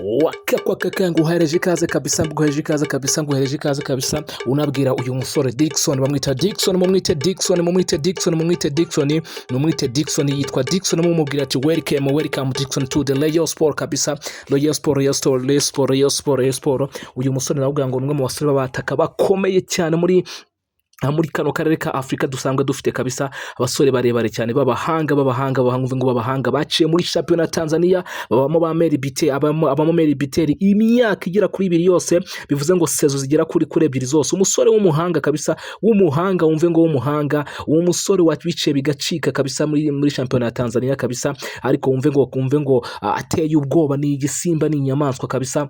Wakakakaka, nguhereje ikaze kabisa, nguhereje ikaze kabisa, nguhereje ikaze kabisa. Unabwira uyu musore Dickson, bamwita Dickson, mumwite Dickson, mumwite Dickson, mumwite Dickson, mumwite Dickson, yitwa Dickson. Mumubwira ati: "Welcome, welcome Dickson to the Rayon Sport kabisa." Rayon Sport, Rayon Sport, Rayon Sport, Rayon Sport, Rayon Sport. Uyu musore nawe ngo ni umwe mu basore b'abataka bakomeye cyane muri kano karere ka Afurika dusanzwe dufite kabisa, abasore barebare cyane b'abahanga, b'abahanga, b'abahanga, ngo b'abahanga baciye muri shampiyona ya Tanzania, babamo ba Meri Bite, abamo Meri Biteri imyaka igera kuri 2 yose, bivuze ngo saison zigera kuri 2 zose. Umusore w'umuhanga kabisa, w'umuhanga, wumve ngo w'umuhanga. Uwo musore wabiciye bigacika kabisa muri shampiyona ya Tanzania kabisa, ariko wumve ngo ateye ubwoba, ni igisimba, ni inyamaswa kabisa.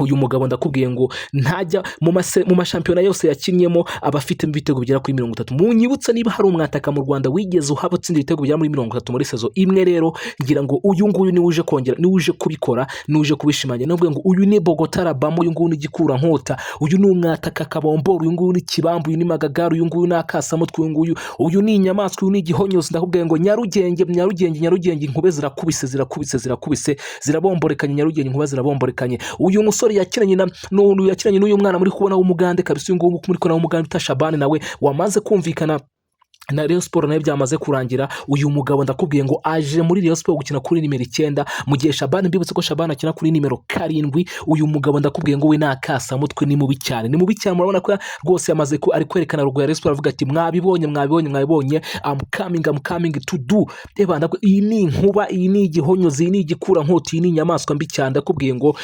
Uyu mugabo ndakubwiye ngo ntajya mu mashampiyona yose yakinnyemo aba afitemo ibitego bigera kuri 30. Munyibutse niba hari umwataka mu Rwanda wigeze uhaba utsinda ibitego bigera muri 30 muri saison imwe. Rero ngira ngo uyu nguyu niwe uje kongera, niwe uje kubikora, niwe uje kubishimangira. Niwe ngo uyu ni Bogota Rabamo, uyu nguyu ni Gikurankota, uyu ni umwataka kabombora, uyu nguyu ni Kibambu, uyu ni Magagari, uyu nguyu ni Akasamutwe, uyu nguyu, uyu ni inyamaswa, uyu ni igihonyozi. Ndakubwiye ngo Nyarugenge, Nyarugenge, Nyarugenge, inkube zirakubise, zirakubise, zirakubise, zirabomborekanye. Nyarugenge, inkuba zirabomborekanye. Uyu musore yakinanye na n'uyu, yakinanye n'uyu mwana muri kubona w'Umugande kabisa. Uyu nguyu muri kubona w'Umugande bita Shabani, nawe wamaze kumvikana na Rayon Sport, nayo byamaze kurangira. Uyu mugabo ndakubwiye ngo aje muri Rayon Sport gukina kuri nimero 9, mu gihe Shabani, mbibutse ko Shabani akina kuri nimero 7. Uyu mugabo ndakubwiye ngo we ni akasamutwe, ni mubi cyane, ni mubi cyane. Murabona ko rwose yamaze ko ari kwerekana logo ya Rayon Sport, avuga ati: "Mwabibonye, mwabibonye, mwabibonye, I'm coming, I'm coming to do." Reba, iyi ni inkuba, iyi ni igihonyozi, iyi ni igikurankota, iyi ni inyamaswa mbi cyane. Ndakubwiye ngo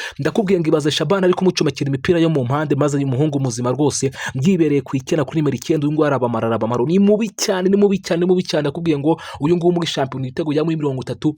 ibaze Shabani ari kumucomekera imipira yo mu mpande, maze uyu muhungu muzima rwose byibereye ku icyenda, kuri nimero 9. Uyu nguyu arabamara, arabamara, ni mubi cyane, ni mubi cyane, ni mubi cyane. Ndakubwiye ngo uyu nguyu muri shampiyona ibitego bya muri 30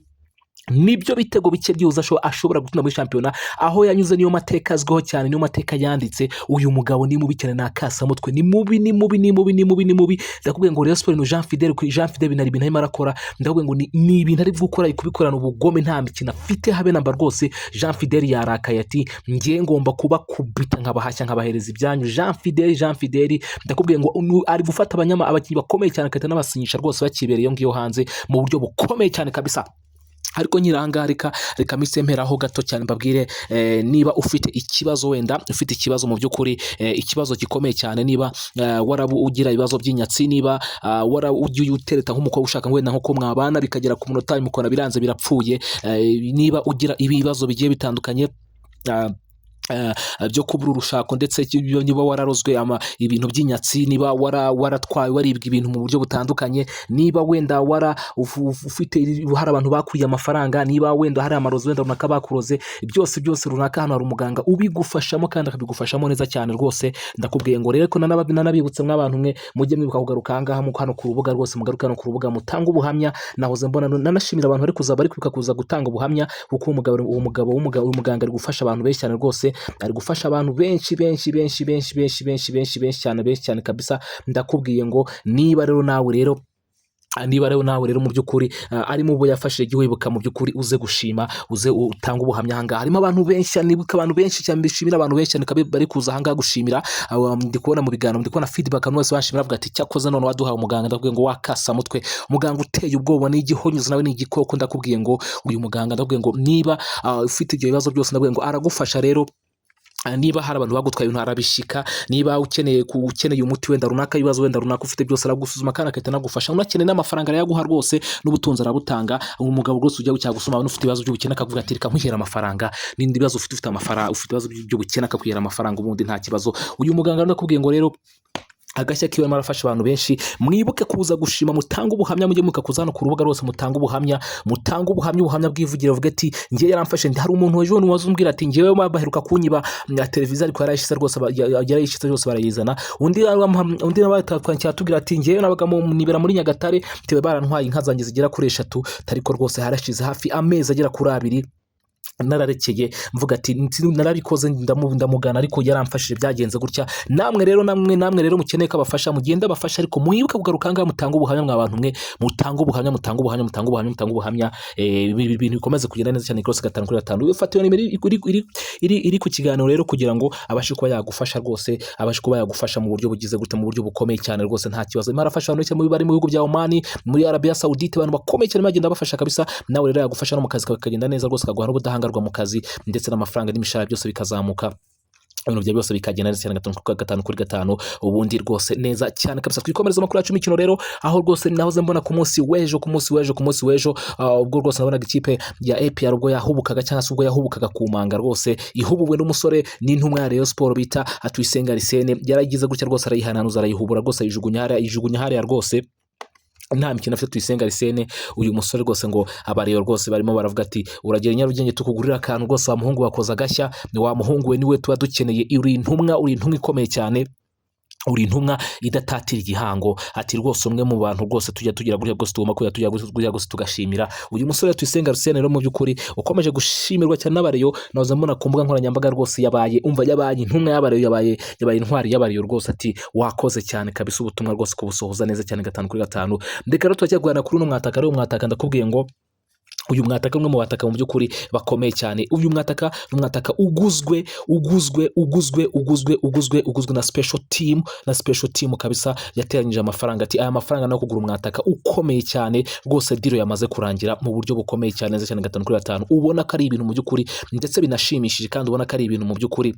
nibyo bitego bike byibuze ashobora gutsinda muri shampiyona aho yanyuze. Niyo mateka azwiho cyane, niyo mateka yanditse. Uyu mugabo ni mubi cyane, ni akasamutwe, ni mubi, ni mubi, ni mubi, ni mubi, ni mubi. Ndakubwiye ngo Rayon Sport ni Jean Fidele, kuri Jean Fidele binari ibintu arimo arakora. Ndakubwiye ngo ni ibintu ari gukora, ari kubikorana ubugome, nta mikino afite habe namba rwose. Jean Fidele yarakaye ati: "Ngiye ngomba kubakubita nkabahashya, nkabahereza ibyanyu." Jean Fidele, Jean Fidele, ndakubwiye ngo ari gufata abakinnyi bakomeye cyane, agahita anabasinyisha rwose bakibereye iyo ngiyo hanze mu buryo bukomeye cyane kabisa. Ariko nyiranga reka mise mperaho gato cyane mbabwire, niba ufite ikibazo, wenda ufite ikibazo mu by'ukuri, ikibazo gikomeye cyane, niba warabu ugira ibibazo by'inyatsi, niba wara ugiye utereta nk'umukobwa ushaka wenda nko mwabana, bikagera ku munota mukora biranze, birapfuye, niba ugira ibibazo bigiye bitandukanye byo kubura urushako, ndetse niba wararozwe ibintu by'inyatsi, niba waratwawe, waribwa ibintu mu buryo butandukanye, niba wenda wara ufite hari abantu bakuriye amafaranga, niba wenda hari amarozi wenda runaka bakuroze, byose byose runaka, hano hari umuganga ubigufashamo kandi akabigufashamo neza cyane rwose. Ndakubwiye ngo rero ko nanabibutse mw'abantu mwe, mujye mwibuka kugaruka ahangaha hano ku rubuga rwose, mugaruke hano ku rubuga mutange ubuhamya. Nahoze mbona nanashimira abantu bari kuza, bari kwibuka kuza gutanga ubuhamya, kuko uwo mugabo w'umugabo, uyu muganga ari gufasha abantu benshi cyane rwose, ari gufasha abantu benshi, benshi, benshi, benshi, benshi, benshi, benshi, benshi cyane, benshi cyane kabisa. Ndakubwiye ngo niba rero nawe rero mu by'ukuri ari mu bo yafashije igihe, wibuka mu by'ukuri uze gushima, uze utange ubuhamya ahangaha. Harimo abantu benshi cyane, nibuka abantu benshi cyane, bishimira abantu benshi cyane bari kuza ahangaha gushimira. Ndi kubona mu biganiro, ndi kubona feedback, abantu bose bashimira, bavuga ati: "Cyakoze none waduhaye umuganga." Ndakubwiye ngo wakasa mutwe, umuganga uteye ubwoba, ni igihonyozi, nawe ni igikoko. Ndakubwiye ngo uyu muganga, ndakubwiye ngo niba ufite ibyo bibazo byose, ndakubwiye ngo aragufasha. Rero niba hari abantu bagutwaye ibintu arabishika, niba ukeneye umuti wenda runaka, ibibazo wenda runaka ufite byose, aragusuzuma kandi agahita anagufasha. Unakeneye n'amafaranga arayaguha rwose, n'ubutunzi arabutanga. Umugabo rwose ujya cyagusoma ufite ibibazo by'ubukene, akavuga ati: "Reka nkwihera amafaranga." N'ibindi bibazo ufite, ufite amafaranga, ufite ibibazo by'ubukene, akakwihera amafaranga, ubundi nta kibazo. Uyu muganga ndakubwiye ngo rero agashya kiwe arimo arafasha abantu benshi. Mwibuke kuza gushima, mutange ubuhamya, mujye muka kuza hano ku rubuga rwose, mutange ubuhamya, mutange ubuhamya, ubuhamya bwivugire, uvuge ati: "Ngewe yaramfashe." Hari umuntu ejo waza umbwira ati: "Ngewe baheruka kunyiba ya televiziyo, ariko yarayishize rwose, yarayishize rwose, barayizana." Undi nawe atubwira ati: "Ngewe nabaga nibera muri Nyagatare, tewe barantwaye inka zanjye zigera kuri 3, ariko rwose harashize hafi amezi agera kuri 2 nararekeye, mvuga ati narabikoze, ndamugana, ariko yaramfashije, byagenze gutya." Namwe rero, namwe rero mukeneye ko abafasha, mugende abafasha, ariko mwibuke kugaruka ahangaha mutange ubuhamya. Mwa bantu mwe, mutange ubuhamya, mutange ubuhamya, mutange ubuhamya, mutange ubuhamya, ibintu bikomeze kugenda neza cyane rwose 5 kuri 5. Ufata iyo nimero iri ku kiganiro rero kugira ngo abashe kuba yagufasha rwose, abashe kuba yagufasha mu buryo bugize gute, mu buryo bukomeye cyane rwose, nta kibazo. Arimo arafasha abantu benshi bari mu bihugu bya Omani, muri Arabia Saudite, abantu bakomeye cyane bagenda bafasha kabisa. Nawe rero yagufasha no mu kazi kawe kagenda neza rwose, akaguha n'ubudahangarwa. ubudahangarwa mu kazi, ndetse n'amafaranga n'imishahara byose bikazamuka, ibintu byawe byose bikagenda neza cyane gatanu kuri gatanu kuri gatanu, ubundi rwose neza cyane kabisa. Twikomereza amakuru yacu y'imikino rero, aho rwose nahoze mbona ku munsi w'ejo, ku munsi w'ejo, ku munsi w'ejo, ubwo rwose nabonaga ikipe ya APR ubwo yahubukaga, cyangwa se ubwo yahubukaga ku manga rwose, ihubuwe n'umusore n'intumwa ya Rayon Sport bita Tuyisenge Arsene. Yaragize gutya rwose arayihananuza, arayihubura rwose, ayijugunya hariya, ayijugunya hariya rwose. Nta mikino afite Tuyisenge Arsene. Uyu musore rwose ngo abareba rwose barimo baravuga ati: "Uragera i Nyarugenge tukugurira akantu rwose. Wa muhungu wakoze agashya, ni wa muhungu we, niwe tuba dukeneye. Uri intumwa, uri intumwa ikomeye cyane, uri intumwa idatatira igihango." Ati rwose umwe mu bantu rwose tujya tugira gutya rwose, tugomba kujya tujya gutya rwose tugashimira uyu musore Tuyisenge Arsene. Rero mu by'ukuri ukomeje gushimirwa cyane n'abareyo, nahoze mbona ku mbuga nkoranyambaga rwose yabaye, umva, yabaye intumwa y'abareyo, yabaye intwari y'abareyo rwose. Ati wakoze cyane kabisa, ubutumwa rwose kubusohoza neza cyane gatanu kuri gatanu. Ndeka rero turajya kuganira kuri uno mwataka. Rero mwataka, ndakubwiye ngo uyu mwataka, umwe mu bataka mu by'ukuri bakomeye cyane. Uyu mwataka ni umwataka uguzwe, uguzwe, uguzwe, uguzwe, uguzwe, uguzwe na special team, na special team kabisa yateranyije amafaranga. Ati aya mafaranga no kugura umwataka ukomeye cyane rwose. Deal yamaze kurangira mu buryo bukomeye cyane, neza cyane gatanu kuri gatanu. Ubona ko ari ibintu mu by'ukuri ndetse binashimishije, kandi ubona ko ari ibintu mu by'ukuri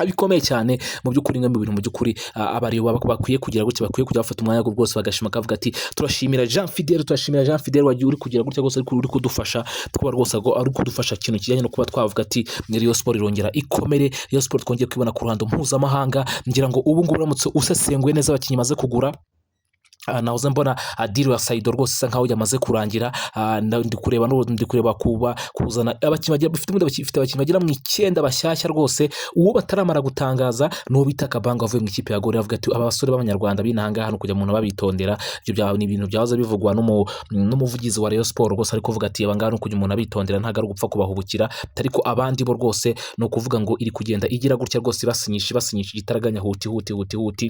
bikomeye cyane. Mu by'ukuri mu bintu mu by'ukuri abareba bakwiye kugira gutya, bakwiye kujya bafata umwanya rwose bagashima, akavuga ati: "Turashimira Jean Fidele, turashimira Jean Fidele wagiye uri kugira gutya rwose, uri kudufasha kuba rwose ari kudufasha ikintu kijyanye no kuba twavuga ati Rayon Sport irongera ikomere, Rayon Sport twongeye kwibona ku ruhando mpuzamahanga." Ngira ngo ubu ngubu uramutse usesenguye neza abakinnyi maze kugura, nahoze mbona deal ya Saido rwose isa nkaho yamaze kurangira. Ndi kureba n'ubu ndi kureba kuba kuzana abakinnyi bagira bafite ubundi bafite abakinnyi bagera mu 9 bashyashya rwose. Uwo bataramara gutangaza ni uwo bita Kabanga wavuye mu ikipe ya Gorilla. Avuga ati aba basore b'abanyarwanda b'inaha ngaha, kujya umuntu babitondera. Ibyo ni ibintu byahoze bivugwa n'umuvugizi wa Rayon Sport rwose, ari kuvuga ati aba ngaha ni ukujya umuntu abitondera, ntabwo ari ugupfa kubahubukira. Ariko abandi bo rwose ni ukuvuga ngo iri kugenda igira gutya rwose, ibasinyisha, ibasinyisha igitaraganya, huti huti huti huti.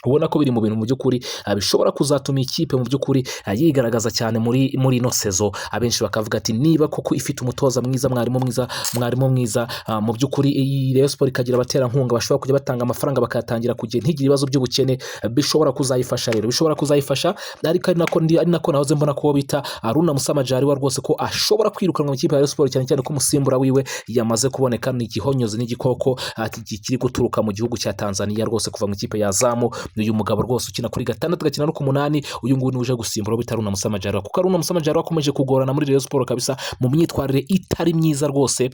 Ubona ko biri mu bintu mu by'ukuri bishobora kuzatuma ikipe mu by'ukuri yigaragaza cyane muri ino saison. Abenshi bakavuga ati niba koko ifite umutoza mwiza, mwarimu mwiza, mwarimu mwiza, mu by'ukuri iyi Rayon Sport ikagira abaterankunga bashobora kujya batanga amafaranga bakayatangira ku gihe, ntigire ibibazo by'ubukene, bishobora kuzayifasha rero, bishobora kuzayifasha. Ariko ari nako nahoze mbona ko bita Aruna Musa Majaliwa rwose ko ashobora kwirukanwa mu ikipe ya Rayon Sport, cyane cyane ko umusimbura wiwe yamaze kuboneka. Ni igihonyozi n'igikoko kiri guturuka mu gihugu cya Tanzania rwose, kuva mu ikipe ya Azam. Uyu mugabo rwose ukina kuri gatandatu, agakina no ku munani, uyu nguyu niwe uje gusimbura uwo bita Aruna Musa Majaliwa, kuko Aruna Musa Majaliwa akomeje kugorana muri Rayon Sport kabisa, mu myitwarire itari myiza rwose,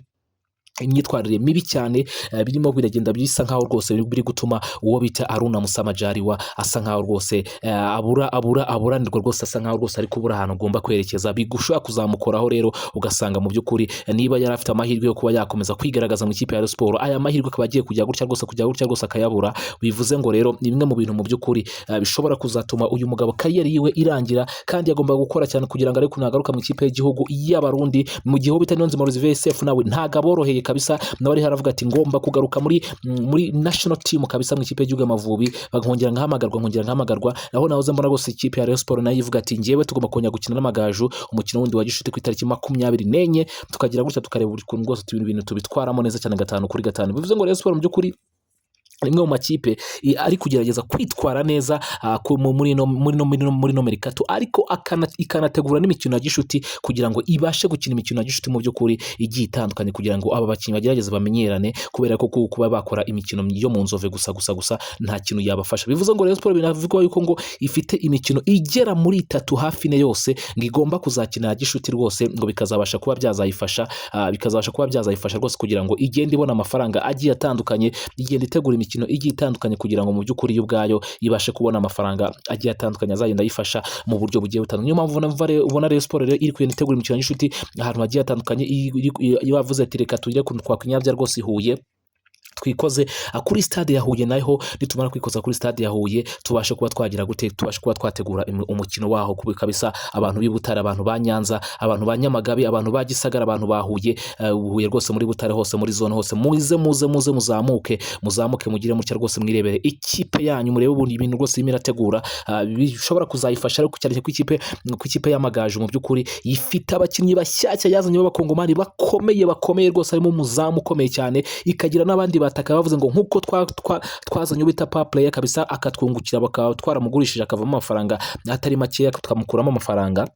imyitwarire mibi cyane, birimo biragenda bisa nkaho rwose biri gutuma uwo bita Aruna Musa Majaliwa asa nkaho rwose abura abura aburanirwa rwose, asa nkaho rwose ari kubura ahantu agomba kwerekeza. Bigushobora kuzamukoraho rero, ugasanga mu by'ukuri niba yari afite amahirwe yo kuba yakomeza kwigaragaza mu ikipe ya Rayon Sport, aya mahirwe akaba agiye kujya gutya rwose, kujya gutya rwose akayabura. Bivuze ngo rero ni bimwe mu bintu mu by'ukuri bishobora kuzatuma uyu mugabo carrière yiwe irangira, kandi agomba gukora cyane kugira ngo arebe nagaruka mu ikipe y'igihugu y'Abarundi. Mu gihe uwo bita Niyonzima Olivier Sefu nawe ntago aboroheye kabisa, nawe ariho aravuga ati ngomba kugaruka muri national team kabisa, mu ikipe y'igihugu y'Amavubi, nkongera ngahamagarwa, nkongera ngahamagarwa. Aho nahoze mbona rwose ikipe ya Rayon Sport nayo ivuga ati ngewe tugomba kongera gukina n'Amagaju umukino wundi wa gishuti ku itariki 24, tukagira gutya tukareba ukuntu rwose ibintu tubitwaramo neza cyane gatanu kuri gatanu. Bivuze ngo Rayon Sport mu by'ukuri rimwe mu makipe ari kugerageza kwitwara neza muri no mercato, ariko ikanategura n'imikino ya gishuti kugira ngo ibashe gukina imikino ya gishuti mu by'ukuri igiye itandukanye, kugira ngo aba bakinnyi bagerageze bamenyerane, kubera ko kuba bakora imikino yo mu nzove gusa gusa gusa nta kintu yabafasha. Bivuze ngo Rayon Sport binavugwa yuko ngo ifite imikino igera muri itatu, hafi ine yose ngo igomba kuzakina ya gishuti rwose, ngo bikazabasha kuba byazayifasha, bikazabasha kuba byazayifasha rwose kugira ngo igende ibona amafaranga agiye atandukanye, igenda itegura imikino igiye itandukanye kugira ngo mu by'ukuri yo ubwayo ibashe kubona amafaranga agiye atandukanye azagenda ayifasha mu buryo bugiye butandukanye. Niyo mpamvu ubona Rayon Sport rero iri kugenda itegura imikino y'inshuti ahantu hagiye hatandukanye. Iyo bavuze ati reka tujye twakwinyabya rwose i Huye, twikoze kuri stade ya Huye, naho nitumara kwikoza kuri stade ya Huye tubashe kuba twagira gute, tubashe kuba twategura umukino waho kubi kabisa. Abantu b'i Butare, abantu ba Nyanza, abantu ba Nyamagabe, abantu ba Gisagara, abantu ba Huye, Huye rwose, muri Butare hose, muri zone hose, muze muze muze, muzamuke muzamuke, mugire mutya rwose mwirebere ikipe yanyu, murebe ubundi ibintu rwose irimo irategura, bishobora kuzayifasha. Ariko cyane ku ikipe y'Amagaju mu by'ukuri ifite abakinnyi bashyashya yazanye b'abakongomani bakomeye bakomeye rwose, harimo umuzamu ukomeye cyane, ikagira n'abandi bataka. Bavuze ngo nk'uko twazanye uwo bita pa player kabisa akatwungukira, bakaba twaramugurishije akavamo amafaranga atari makeya, tukamukuramo amafaranga.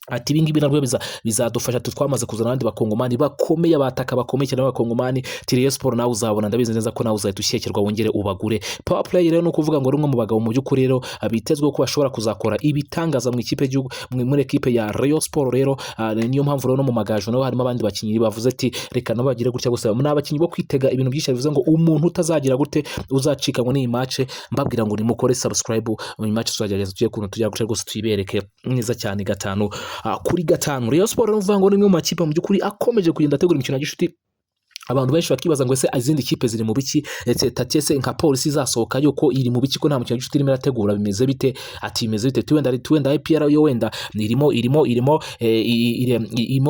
Ati ibi ngibi nabwo bizadufasha. Twamaze kuzana abandi Bakongomani bakomeye, abataka bakomeye cyane b'Abakongomani. Rayon Sport nawe uzabona, ndabizi neza ko nawe uzahita ushyekerwa wongere ubagure. Power Play rero ni ukuvuga ngo ari umwe mu bagabo mu by'ukuri rero bitezweho ko bashobora kuzakora ibitangaza mu ikipe y'igihugu, muri ekipe ya Rayon Sport. Rero niyo mpamvu rero no mu Magaju naho harimo abandi bakinnyi bavuze ati reka nabo bagire gutya gusa. Ni abakinnyi bo kwitega ibintu byinshi. Bivuze ngo umuntu utazagira gute, uzacikanwa n'iyi match, mbabwira ngo nimukore subscribe. Mu match tuzagerageza tujye kuntu tujya gutya rwose, tuyibereke neza cyane 5 kuri 5. Rayon Sport rero uvuga ngo ni imwe mu makipe mu by'ukuri akomeje kugenda ategura imikino ya gishuti. Abantu benshi bakibaza ngo ese izindi kipe ziri mu biki? Ese tati, ese nka Polisi izasohoka yuko iri mu biki, ko nta mukino wa gishuti irimo irategura? Bimeze bite? Ati bimeze bite? Wenda APR yo wenda irimo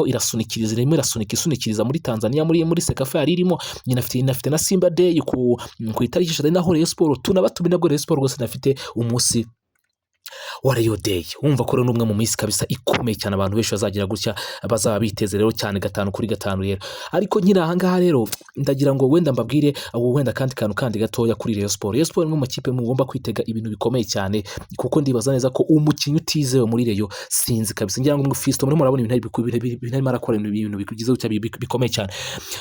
irasunikiriza, irimo irasunika, isunikiriza muri Tanzania, muri CECAFA yari irimo, inafite na Simba Day ku itariki 3. Naho Rayon Sport tunabatumira nabwo. Rayon Sport rwose inafite umunsi wa Rayon Day. Wumva ko rero ni umwe mu minsi kabisa ikomeye cyane, abantu benshi bazagira gutya, bazaba biteze rero cyane 5 kuri 5 rero. Ariko nkiri aha ngaha rero, ndagira ngo wenda mbabwire aho wenda akandi kantu kandi gatoya kuri Rayon Sport. Rayon Sport ni imwe mu makipe mugomba kwitega ibintu bikomeye cyane, kuko ndibaza neza ko umukinnyi utizewe muri Rayon sinzi kabisa. Ngira ngo Fiston murimo murabona ibintu arimo arakora, ibintu bigize gutya bikomeye cyane.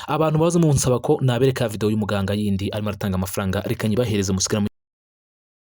Abantu baza munsaba ko nabereka video y'umuganga yindi arimo aratanga amafaranga, reka nyibahereze musigara.